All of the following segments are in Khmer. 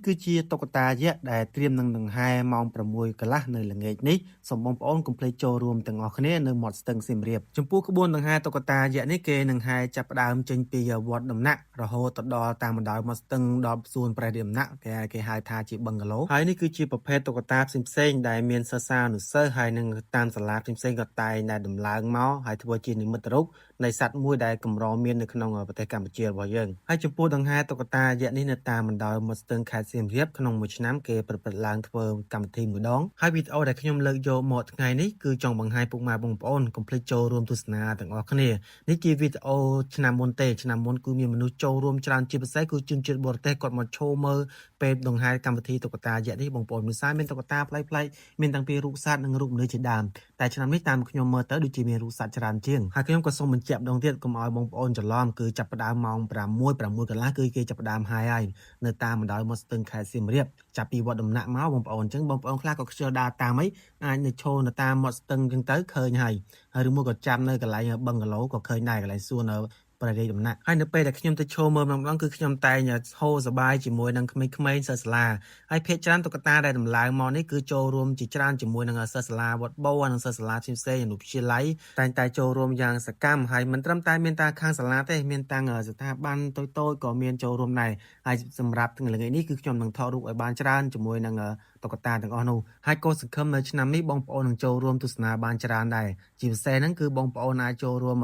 គឺជាតុក្កតាយក្សដែលត្រៀមនឹងដង្ហែម៉ោង6កន្លះនៅល្ងាចនេះសូមបងប្អូនកុំភ្លេចចូលរួមទាំងអស់គ្នានៅមាត់ស្ទឹងសៀមរាបចំពោះក្បួនដង្ហែតុក្កតាយក្សនេះគេនឹងហែចាប់ផ្ដើមចេញពីវត្តដំណាក់រហូតទៅដល់តាមបណ្ដោយមាត់ស្ទឹងដល់សួនព្រះរាជដំណាក់គេហៅថាជាបឹងកាឡូហើយនេះគឺជាប្រភេទតុក្កតាផ្សេងៗដែលមានសិស្សានុសិស្សហើយនឹងតាមសាលាផ្សេងៗក៏តែងតែដំឡើងមកហើយធ្វើជានិមិត្តរូបនៃសត្វមួយដែលកម្រមាននៅក្នុងប្រទេសកម្ពុជារបស់យើងហើយចំពោះដង្ហែតុក្កតាយក្សនេះនៅតាមបណ្ដោយមាត់ស្ទឹងខេត្តសៀមរាបក្នុងមួយឆ្នាំគេប្រព្រឹត្តឡើងធ្វើកម្មវិធីមួយដងហើយវីដេអូដែលខ្ញុំលើកយកមកថ្ងៃនេះគឺចង់បង្ហាញពុកម៉ែបងប្អូនកុំភ្លេចចូលរួមទស្សនាទាំងអស់គ្នានេះជាវីដេអូឆ្នាំមុនទេឆ្នាំមុនគឺមានមនុស្សចូលរួមច្រើនជាពិសេសគឺជនជាតិបរទេសគាត់មកឈរមើលពេលដង្ហែកម្មវិធីតុក្កតាយក្សនេះបងប្អូនមានសារមានតុក្កតាប្លែកៗមានតាំងពីរូបសត្វនិងរូបមនុស្សជាដើមតែឆ្នាំនេះតាមខ្ញុំមើលទៅដូចជាមានរូបសត្វច្រើនជាងហើយខ្ញុំក៏សូមបញ្ជាក់ម្ដងទៀតកុំឲ្យបងប្អូនច្រឡំគឺចាប់ផ្ដើមម៉ោង6 6កន្លះគឺគេចាប់ផ្ដើមហើយហើយនៅតាមបណ្ដោយមាត់ស្ទឹងខេត្តសៀមរាបចាប់ពីវត្តដំណាក់មកបងប្អូនអញ្ចឹងបងប្អូនខ្លះក៏ខ្ជិលដើរតាមអីអាចនៅឈរនៅតាមមាត់ស្ទឹងអញ្ចឹងទៅឃើញហើយហើយឬមួយក៏ចាំនៅកន្លែងបឹងកាឡូក៏ឃើញដែរកន្លែងសួននៅព្រះរាជដំណាក់ហើយនៅពេលដែលខ្ញុំទៅឈរមើលម្ដងគឺខ្ញុំតែងហូរសប្បាយជាមួយនឹងក្មេងៗសិស្សសាលាហើយភាគច្រើនតុក្កតាដែលដំឡើងមកនេះគឺចូលរួមជាច្រើនជាមួយនឹងសិស្សសាលាវត្តបូនិងសិស្សសាលាផ្សេងៗអនុវិទ្យាល័យតែងតែចូលរួមយ៉ាងសកម្មហើយមិនត្រឹមតែមានតាខាងសាលាទេមានតាំងស្ថាប័នតូចៗក៏មានចូលរួមដែរហើយសម្រាប់ថ្ងៃល្ងាចនេះគឺខ្ញុំនឹងថតរូបឲ្យបានច្រើនជាមួយនឹងតុក្កតាទាំងអស់នោះហើយក៏សង្ឃឹមនៅឆ្នាំនេះបងប្អូននឹងចូលរួមទស្សនាបានច្រើនដែរជាពិសេសហ្នឹងគឺបងប្អូនអាចចូលរួម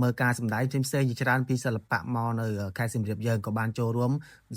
មើលការសម្ដែងផ្សេងៗជាច្រើនពីសិល្បៈមកនៅខេត្តសៀមរាបយើងក៏បានចូលរួម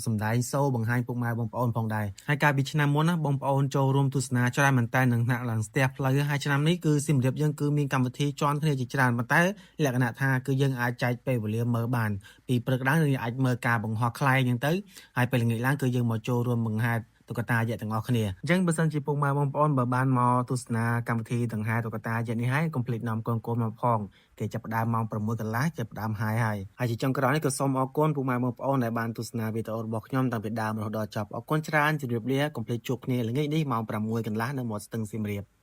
សម្ដែងសូបង្ហាញពុកម៉ែបងប្អូនផងដែរហើយកាលពីឆ្នាំមុនណាបងប្អូនចូលរួមទស្សនាច្រើនមែនតើនឹងថ្នាក់ឡើងស្ទះផ្លូវហើយឆ្នាំនេះគឺសៀមរាបយើងគឺមានកម្មវិធីជាន់គ្នាជាច្រើនប៉ុន្តែលក្ខណៈថាគឺយើងអាចចែកពេលវេលាមើលបានពីព្រឹកឡើងយើងអាចមើលការបង្ហោះខ្លែងអញ្ចឹងទៅហើយពេលល្ងាចឡើងគឺយើងមកចូលរួមបង្ហាញតុក្កតាយក្សទាំងអស់គ្នាអញ្ចឹងបើសិនជាពុកម៉ែបងប្អូនបើបានមកទស្សនាកម្មវិធីដង្ហែតុក្កតាយក្សនេះហើយកុំភ្លេចនាំកូនៗមកផងគេចាប់ផ្ដើមម៉ោង6កន្លះចាប់ផ្ដើមហើយហើយហើយជាចុងក្រោយនេះក៏សូមអរគុណពុកម៉ែបងប្អូនដែលបានទស្សនាវីដេអូរបស់ខ្ញុំតាំងពីដើមរហូតដល់ចប់អរគុណច្រើនជម្រាបលាកុំភ្លេចជួបគ្នាល្ងាចនេះម៉ោង6កន្លះនៅមាត់ស្ទឹងសៀមរាប។